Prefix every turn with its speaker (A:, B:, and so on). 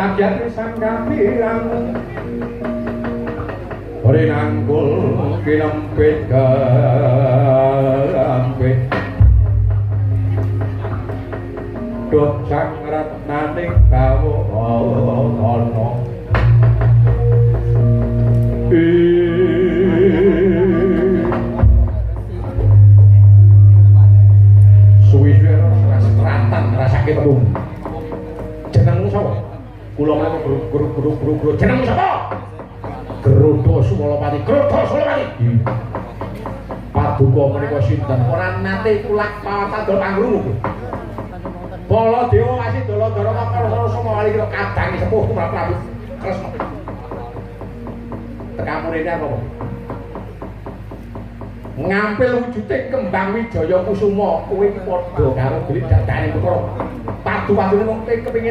A: Kagyat sang kapirang rinanggul kinempit gampit duh sang ratnaning bawana suwi-suwi ora ngrasake telung. Jenengmu sapa? Kula menika guru. Jenengmu sapa? Geruda Sumalapati. Geruda Sumalapati. Paduka menika sinten? Ora nate kulak pawatandha pangrungu. Baladewa Kasidala Darama Karsa Sama Wali kira kadange sepuh tumrap Prabu Kresna. Tekamu rene apa? Ngampil wujude kembang Wijaya Kusuma, kowe iki padha karo delik dadane perkara. Padu-padune wong kepengin